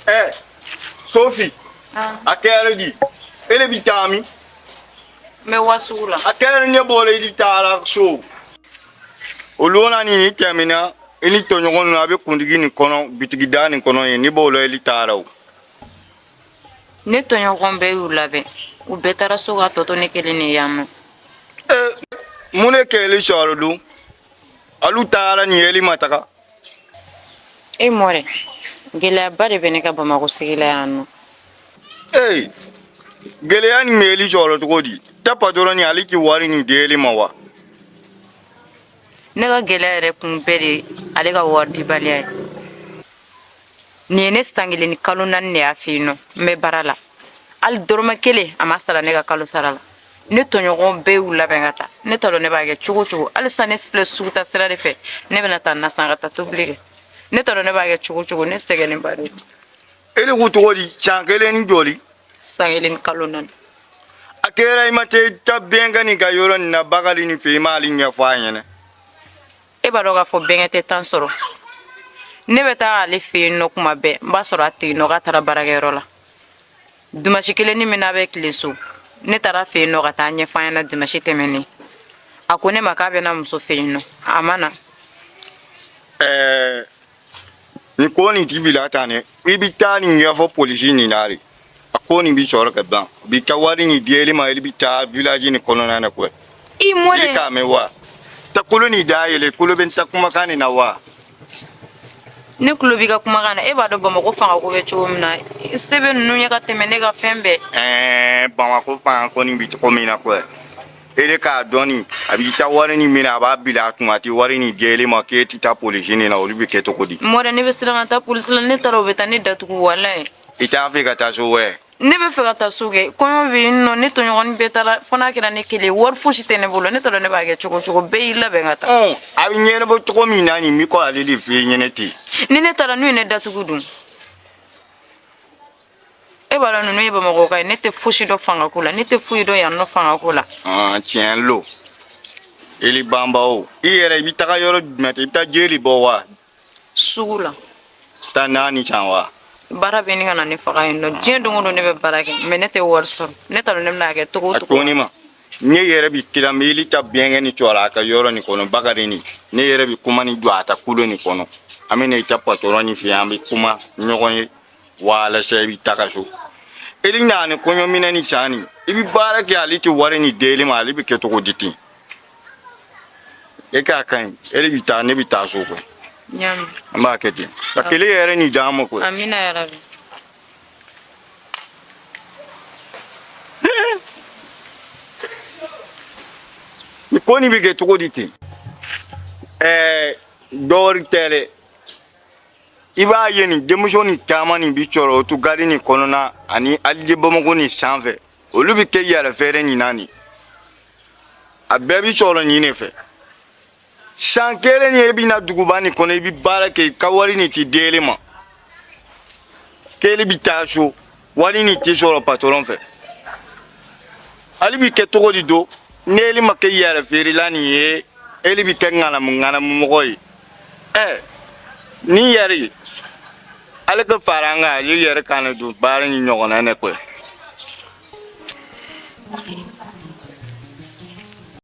Ɛ Sofi, a kɛra di? E le bi taa min? N bɛ wa sugu la. A kɛra ne bɔra i taara so. O lona ni ni tɛmɛna i ni tɔɲɔgɔn ninnu a bɛ kuntigi nin kɔnɔ bitigi da nin kɔnɔ yen ne b'o la i taara o. Ne tɔɲɔgɔn bɛɛ y'u labɛn, u bɛɛ taara so ka tɔ to ne kelen de yan nɔ. Ee, mun de kɛli sɔrɔ dun? Alu taara nin yeli ma taga. E mɔrɛ, gɛlɛyaba de bɛ ne ka Bamakɔ sigi la yan nɔ. Ee, gɛlɛya nin bɛ eli sɔrɔ cogo di? Tɛ patɔrɔn ni ale ti wari nin di eli ma wa? Ne ka gɛlɛya yɛrɛ kun bɛɛ de ale ka wari dibaliya ye. Nin ye ne san kelen ni kalo naani de y'a fɛ yen nɔ, n bɛ baara la, hali dɔrɔmɛ kelen a ma sara ne ka kalo sara la. Ne tɔɲɔgɔn bɛɛ y'u labɛn ka taa, ne t'a dɔn ne b'a kɛ cogo o cogo. Hali sisan ne filɛ sugu ta sira de fɛ, ne bɛna taa na san ka taa tobili kɛ. Ne t'a dɔn ne b'a kɛ cogo o cogo, ne sɛgɛnnen ba de don. E de ko cogo di? San kelen ni joli? San kelen ni kalo naani. A kɛra i ma taa bɛnkɛ nin ka yɔrɔ nin na Bakari nin fɛ, i m'ale ɲɛfɔ a ɲɛna? E b'a dɔn k'a fɔ bɛnkɛ tɛ temps sɔrɔ. Ne bɛ taa ale fɛ yen nɔ kuma bɛɛ, n b'a sɔrɔ a tɛ yen nɔ, k'a taara baarakɛyɔrɔ la. Dimasi kelen ni min n'a bɛ tilen so, ne taara fɛ yen nɔ ka taa ɲɛfɔ a ɲɛna dimasi tɛmɛnen. A ko ne ma k'a bɛ na muso fɛ yen nɔ, a ma na. Ɛɛ, nin ko nin ti bila tan dɛ. I bɛ taa nin ɲɛfɔ polisi nin na de, a ko nin bi sɔrɔ ka ban. U bi ka wari nin di eli ma, eli bi taa village nin kɔnɔna na koyi. I mɔrɛ. I k'a mɛn wa? Ta kolo nin dayɛlɛ, kolo bɛ n ta kumakan nin na wa? Ne tulo b'i ka kumakan na. E b'a dɔn Bamakɔ fanga ko bɛ cogo min na, se bɛ ninnu ye ka tɛmɛ ne ka fɛn bɛɛ. Ɛɛ, Bamakɔ fanga ko nin bi cogo min na koyi, e de k'a dɔn nin, a b'i ta wari nin minɛ, a b'a bila a kun, a tɛ wari nin di eli ma, k'e ti taa polisi nin na, olu bɛ kɛ cogo di? Mɔrɛ, ne bɛ siran ka taa polisi la. Ne taara, u bɛ taa ne datugu, walayi. I t'a fɛ ka taa so wɛ? Ne bɛ fɛ ka taa so kɛ, kɔɲɔ bɛ yen nɔ, ne tɔɲɔgɔnnin bɛɛ taara, fo n'a kɛra ne kelen ye. Wari fosi tɛ ne bolo, ne t'a dɔn ne b'a kɛ cogo cogo. Bɛɛ y'i labɛn ka taa. Ɔn, a bɛ ɲɛnabɔ cogo min na nin bɛ kɔ ale de f'e ɲɛnɛ ten. Ni ne taara, n'u ye ne datugu dun? E b'a dɔn ninnu ye Bamakɔka ye, ne tɛ fosi dɔn fangako la, ne tɛ foyi dɔn yan nɔ fangako la. Tiɲɛ lo, eli banba o, i yɛrɛ i bɛ taga yɔrɔ jumɛn i bɛ taa jeli bɔ wa? Sugu la. Taa naani can wa? Baara bɛ ɲini ka na ne faga yen nɔ. Diɲɛ don o don ne bɛ baara kɛ, mais ne tɛ wari sɔrɔ. Ne t'a dɔn ne bɛna kɛ cogo o A cogo. to ne ma, ne yɛrɛ bi tila meli ta bɛnkɛ ni cɔra a ka yɔrɔ nin kɔnɔ, Bakari nin. Ne yɛrɛ bi kuma ni jɔ a ta kulo nin kɔnɔ. An bɛ na i ta patɔrɔn nin fɛ, an bɛ kuma ɲɔgɔn ye walasa i bɛ taga so. Eli na ni kɔɲɔminɛ ni sanni, i bɛ baara kɛ, ale tɛ wari ni di ma, ale bɛ kɛ cogo di ten? E k'a ka ɲi, e bɛ taa, ne bɛ taa so koyi. An b'a kɛ ten ka kelen yɛrɛ ni d'an ma koyi. Amina yarabi. Nin ko nin bɛ kɛ cogo di ten? Ɛɛ, dɔwɛrɛ tɛ dɛ, i b'a ye nin denmuso nin caman nin bi sɔrɔ otugari nin kɔnɔna ani alide Bamakɔ nin sanfɛ, olu bɛ kɛ yɛrɛ feere nin na nin, a bɛɛ bi sɔrɔ nin de fɛ. San kelen ni e bɛ na duguba nin kɔnɔ, i bɛ baara kɛ, i ka wari nin ti di ma, k'ele bi taa so, wari nin tɛ sɔrɔ patɔrɔn fɛ. Ale bi kɛ cogo di do? N'eli ma kɛ yɛrɛ feerela nin ye, eli bi kɛ ŋanamu ŋanamu mɔgɔ ye. Ɛ, ni yɛrɛ ye ale ka fara an kan, ale yɛrɛ kana don baara ni ɲɔgɔnna ne koyi.